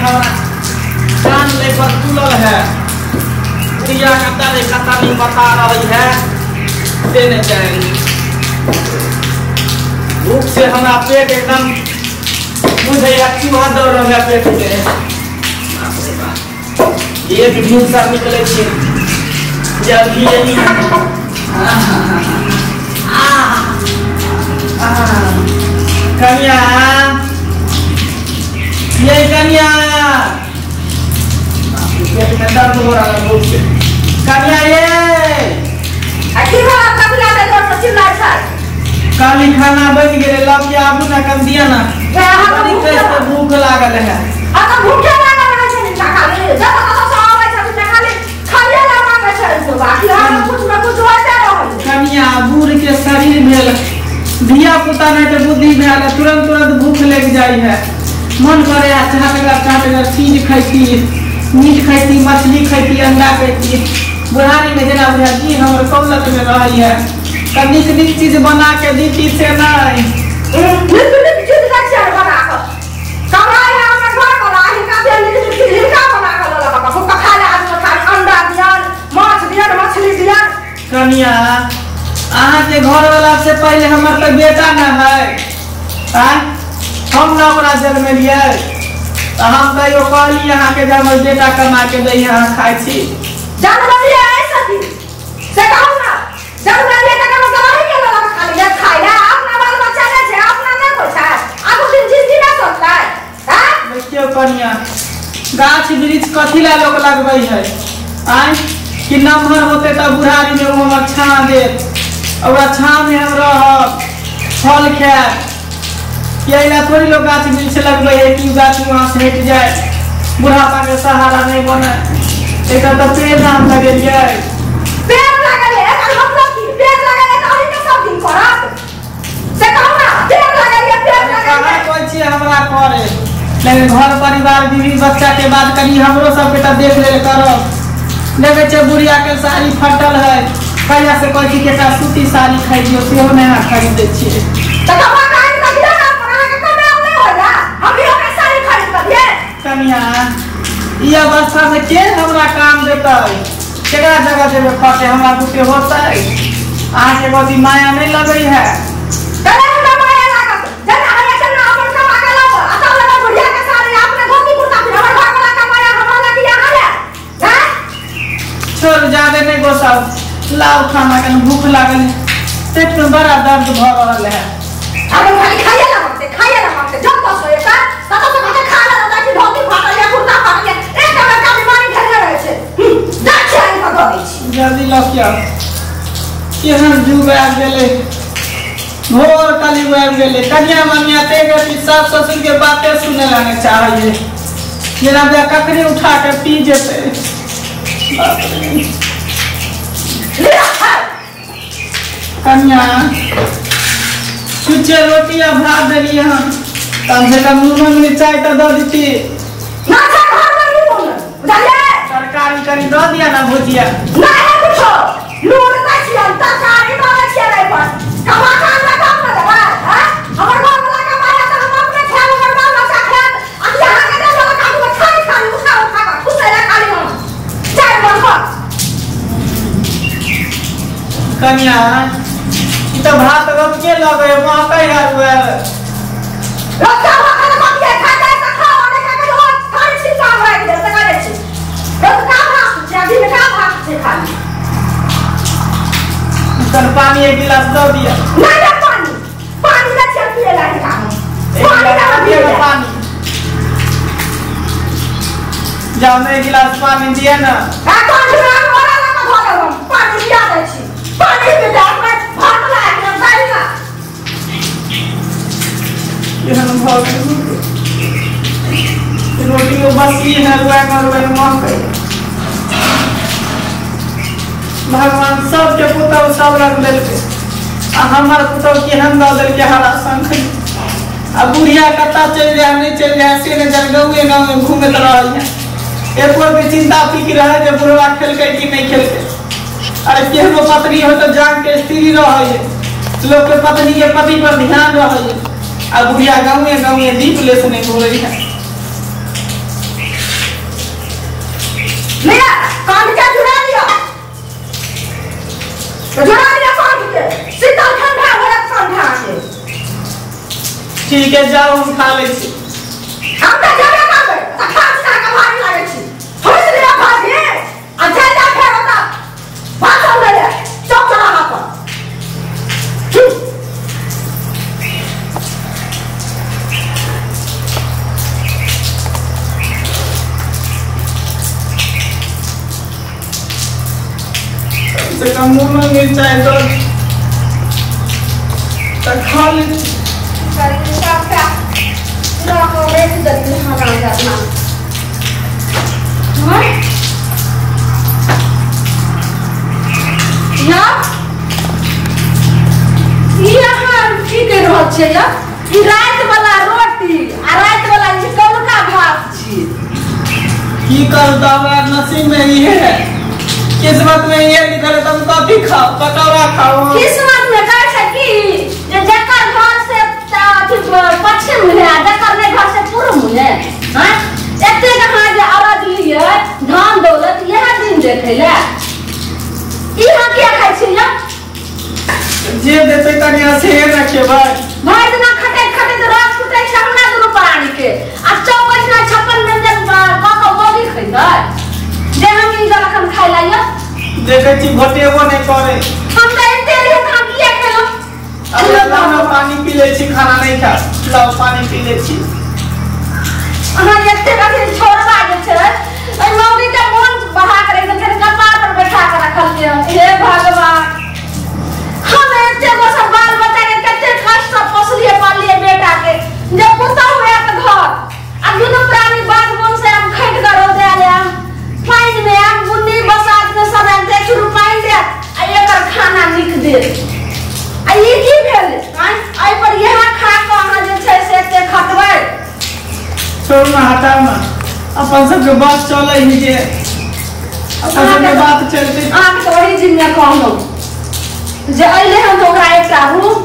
हमरा कान ले पर तुलल है। बुढ़िया कता नहीं कता नहीं बता रही है से नहीं जाएंगे। भूख से हमरा पेट एकदम मुझे चूहा दौड़ रहा है पेट में। एक भिनसर निकले छे जल्दी यही। कन्या ये कन्या पेट में दर्द हो रहा है भूख से। कन्या ये काली खाना बन गेलै लग के आबू ना कम दिया ना। भूख लागल है। कनिया बूढ़ के शरीर भेल धिया पुता नहीं तो बुद्धि भेल तुरंत तुरंत भूख लग जाय है। मन करे चाहतगर चाहतगर चीज खैती, मीट खैती, मछली खैती, अंडा खैती। बुढ़ारी में जेना बुझा जी हमर कौलत में रही है त नीक नीक चीज बना के दीती से नहीं। नीक नीक चीज दै छियै बना कऽ। कमाइ है हमर घर वाला हिनका दे नीक नीक चीज हिनका बना कऽ लऽ लऽ कऽ खा ले आदमी खा अंडा दियन माछ दियन मछली दियन। कनिया अहाँ के घर वाला से पहले हमर तऽ बेटा न है। आँय हम न ओकरा जन्मेलियै तऽ हम कहियो कहली अहाँके जे हमर बेटा कमा के दै अहाँ खाइ छी। जन्मलियै सखी से कहू ना जन्मलियै तऽ कोनो गवाही के लऽ कऽ खाली खाइ ले अपना बाल बच्चा नहि छै अपना नहि होइ छै आगू दिन जिंदगी नहि सोचतै। आँय देखियौ कनिया गाछ वृक्ष कथी लए लोक लगबै है। आँय कि नमहर होतै तऽ बुढ़ारी में ओ हमर छाँ देत, ओकरा छाँ में हम रहब फल खायब। कि एहि लए थोड़ी लोग गाछ वृक्ष लगबै है कि गाछ वहाँ से हटि जाय बुढ़ापा के सहारा नहीं बने। एकर तऽ पेड़ नाम लगेलियै। पेड़ लगेलियै एकर मतलब की? पेड़ लगेलियै तऽ अहीं के सब दिन करत से कहू ना। पेड़ लगेलियै पेड़ लगेलियै कहै छियै हमरा करे, लेकिन घर परिवार बीवी बच्चा के बाद कनि हमरो सबके तऽ देख लेल करब। देखै छियै बुढ़िया के साड़ी फटल है, कहिया से कहै छी कि एकटा सूती साड़ी खरीदियौ सेहो नहि अहाँ खरीद दै छियै। कनिया ई अवस्था में के हमरा काम देतै? केकरा जगह जेबै खटे? हमरा बुते होतै? अहाँके अथी माया नहि लगै है? छोड़ जादे नहीं गोसाउ, लाओ खाना कन भूख लागल है, पेट में बड़ा दर्द भऽ रहल है। अरे खाली खाइए ना मांगते खाइए ना मांगते जब बस होए का तब तो खाते खा ले ताकि धोती फाटल या कुर्ता फाटल या एक बड़का बीमारी घेरने रहे छै। जा छै आनि कऽ दऽ दै छी जल्दी लऽ के आउ। केहन जुग आबि गेलै, घोर कलयुग आबि गेलै। कनिया मनिया ते गति सास ससुर के बाते सुनै ला नहि चाहैए, जेना बुझा ककरे उठा के पी जेतै। बाप रे। कनिया छुच्छे रोटी आ भात देलियै हन, कम से कम नून मिरचाइ तऽ दऽ देती। तरकारी कनि दऽ दिअ ना भुजिया। कनिया ई तऽ भात रतके लगै महकै है उएह। पानी एक गिलास दऽ दिअ। पानी जाओ ना एक गिलास पानी दिया ना। रोटी बसी है भगवान सबके पुतहु सब रंग देलकै आ हमर पुतहु केहन दऽ देलकै हरा शंख। आ बुढ़िया कतऽ चलि जाय नहि चलि जाय से नहि जान, गाँवे गाँवे घूमैत रहै है। एको के चिंता फिक्र रहै जे बुढ़वा खेलकै कि नहि खेलकै। अरे केहनो पत्नी हो तऽ जान के स्त्री रहै है, लोक के पत्नी के पति पर ध्यान रहै है। आ बुढ़िया गाँवे गाँवे दीप लेसने घूरै है। लिअ कान के जुड़ा लिअ, जुड़ा लिअ कान के, शीतल ठंडा भरत ठंडा के। ठीक है जाओ हम खा लै छी। हम तऽ जेबे करबै तऽ खा खा के भारी लागै छी। होइस लिअ भाजी आ चलि जा फेर ओतऽ भाषण दै लए चौक चौराहा पर। कम से कम नून मिरचाइ दऽ तऽ खा लै छी। की कहि रहल छियै यौ? ई राति वाला रोटी आ राति वाला ई कौलका भात छी। की करू तऽ हमरा नसीब में इहे है, किस्मत में इहे लिखल है, तऽ हम कथी खाउ? पकौड़ा खाउ। किस्मत में कहै छै कि जे जकर घर से अथी पश्चिम मुहे आ जकर नहि घर से पूर्व मुहे। हाँ एतेक अहाँ जे अरज लियै धन दौलत इएह दिन देखै लए, ई अहाँ किया खाइ छी यौ? जे देतै कनिया से ने खेबै। भरि दिना खटैत खटैत रस फुटै छै हमरा दुनू प्राणी के, आ चौबीस ना 56 व्यंजन कऽ कऽ मौगी खैतै जे हम ई अखन खाइ ला यौ। देखै छी घोटेबो नहि करै। हम तऽ एते रहियै तऽ अहाँ किया खेलहुँ? अब लाउ ने पानी पी लै छी, खाना नहि खायब, लाउ पानी पी लै छी। अहाँ एते अथी छोड़बा जे छै एहि मौगी के मोन बहा के रखि देलकै, कपार पर बैठा के रखलकै हन। हे भगवान, हम एते गो सब बाल बच्चा के कते कष्ट से पोसलियै पाललियै बेटा के, जे पुतहु आयत घर आ दुनू प्राणी बाध बन से हम खटि कऽ रौद आयल आयब, पानि मे आयब, बुन्नी बरसात मे सब आयब, देखियौ पानि देत आ एकर खाना नीक देत। आ ई की भेल? आँय एहि पर इएह खा कऽ अहाँ जे छै से एते खटबै? छोड़ू ना, हटाउ ना, अपन सबके बात चलै ही जे अपन सबके बात चलते। अहाँके तऽ ओही जिम्मे कहलहुँ जे अइले हन तऽ ओकरा एकटा रूम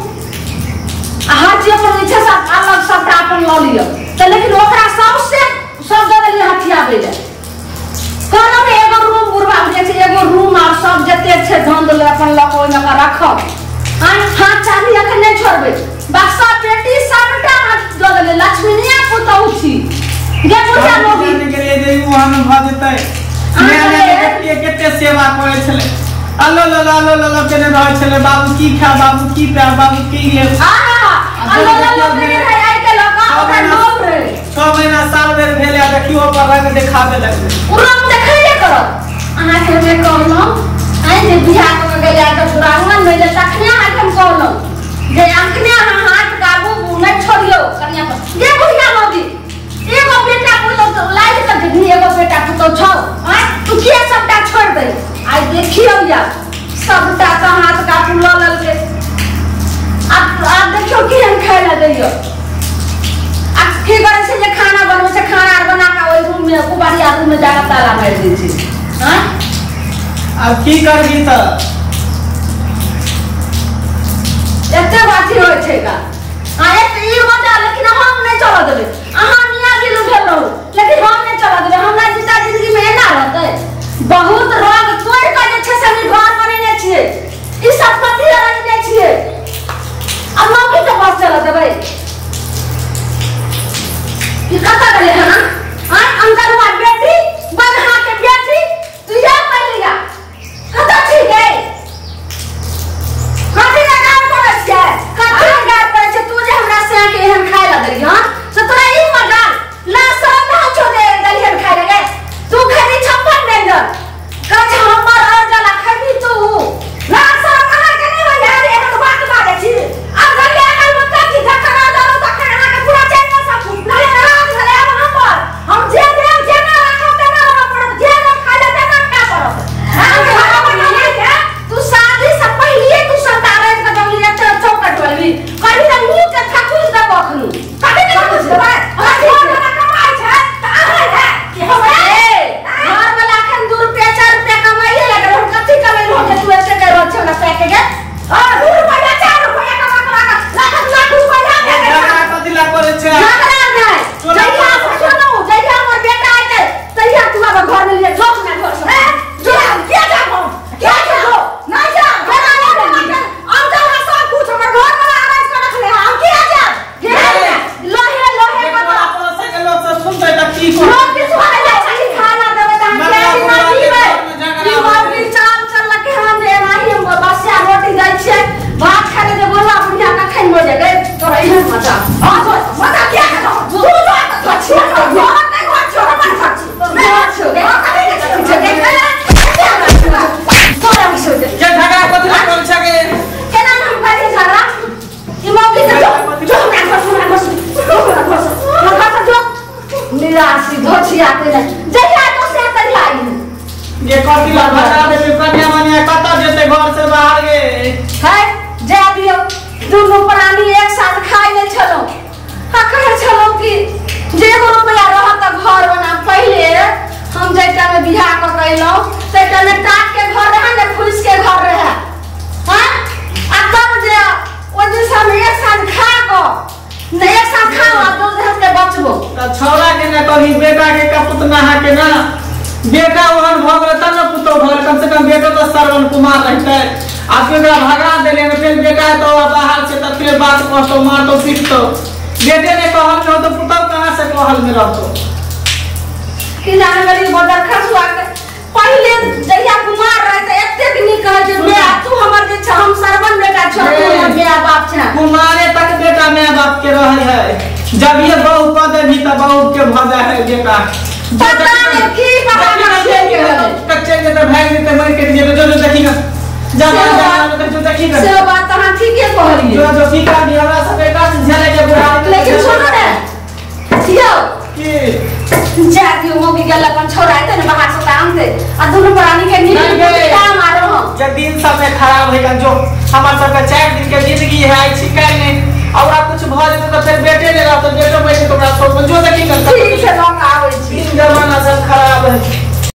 आ हर चीज अपन जे छै सब अलग सबटा अपन लऽ लिअ, तऽ लेकिन ओकरा सबसे सब दऽ देलियै हथियाबै लए। कहलहुँ ने एगो रूम बुढ़बा जे छै एगो रूम आर सब जते छै धन दौलत अपन लऽ कऽ ओहिमे कऽ राखब। आँय हाथ चाभी अखन नहि छोड़बै, बक्सा पेटी सबटा हाथ दऽ देलियै। लक्ष्मीनिया पुतहु छी गे बुढ़िया मौगी। गेलियै जे ओहन भऽ जेतै। नया नया देखलियै कते सेवा करै छलै, अलो ललो अलो ललो केने रहै छलै, बाबू की खाय, बाबू की पाय, बाबू की लेब। आहा अल्लो लल्लो केने रहै, आइ के लऽ कऽ ओकरा लोभ रहै। 6 महीना साल भरि भेलै आ देखियौ ओकर रंग देखाबे लगलै। ओ रंग देखेबे करत। अहाँके हमे कहलहुँ आँय जे बियाह कऽ के गेलै तऽ दुरागमन भेलै तखने अहाँके हम कहलहुँ जे अखने अहाँ हाथ काबू नहि छोड़ियौ कनिया पर। गे बुढ़िया मौगी, एगो बेटा पुतहु लागि कऽ देखनी, एगो बेटा पुतहु छौ, आँय तू किया सबटा छोड़ि दै? आइ देखियौ या सबटा तऽ हाथ काबू लऽ लेलकै। आब देखियौ केहन खाय लए दैयौ। आ की करै छै जे खाना बनबै छै, खाना आर बना कऽ ओहि रूम मे कुबारिया रूम मे जाकऽ ताला मारि दै छै। आँय आब की करबी तऽ? एते बाती होइ छै का? आ एक ई मजा, लेकिन हम नहि चलऽ देबै। अहाँ मियाँ बिलू भेल रहू, लेकिन हम नहि चलऽ देबै। हमरा जिता जिंदगी मे एना रहतै? बहुत रंग तोड़ि कऽ जे छै से हम ई घर बनेने छियै, ई सम्पत्ति रखने छियै, आ मौगी के पास चलऽ देबै? ई कतऽ गेलै हन? आँय अंदरवा बेटी, बगहा के बेटी, तू इएह पहिले कतऽ छी गे? कथी लए गाड़ पड़ै छियै? कथी लए गाड़ पड़ै छियै? तू जे हमरा से के एहन खाय लए देलियै हन से तोरा ई मजाल ला शरम नहि छौ जे देलिहन खाय लए गे? तू खैली 56 व्यंजन, कहै छै हमर और जला खैबी तू। ला शरम अहाँके नहि होइए एहन बात बाजै छी? आब घरिया आयल मतलब कि जखन आ जाउ तखन अहाँके पूरा चैनल सब भेलै, रात भेलै, आब एगो रुपया रहत त घर बना। पहिले हम जै टाइम में बियाह क के अइलौं तै टाइम में टाट के घर रहे ने फूस के घर रहे। हां आ तब जे ओ दिन हम एक साँझ खा क ने एक साँझ खाओ आ दो दिन के बचबो। त छौड़ा के ने कभी बेटा के कपुत नहा के ना बेटा ओहन भ गेल तब न पुतोह भ गेल, कम से कम बेटो तो श्रवण कुमार रहते। आ तू एकरा भगा देले ने फिर बेटा तो बाहर से त फिर बात कहतो मारतो पीटतो। बेटे ने कहल में हो तो पुतोह कहां से कहल में रहतो। कि जाने गरी बदर खसुआ के पहिले जहिया कुमार रहे त एतेक नीक कहै जे बे तू हमर जे छ हम श्रवण बेटा छ तू हमर माय बाप छ। कुमारे तक बेटा माय बाप के रहे है, जब ये बहू क देबी त बहू के भ जाए है बेटा। पता नहीं की पता नहीं के कच्चे के त भाग जेते मर के जेते जो जो देखी ना जा जा जो देखी ना। से बात अहाँ ठीके कहलियै। जो जो की का भी हमरा सब बेटा से झेले के बुढ़ा। लेकिन सुनो ने यौ की जा दियो मौगी गेल अपन छोरा एते ने बाहर से आनते आ दुनू प्राणी के नीक का मारो हम। जब दिन सब में खराब है जो हमर सब के 4 दिन के जिंदगी है आई छिकै नहीं और कुछ भ जेते त फिर बेटे ने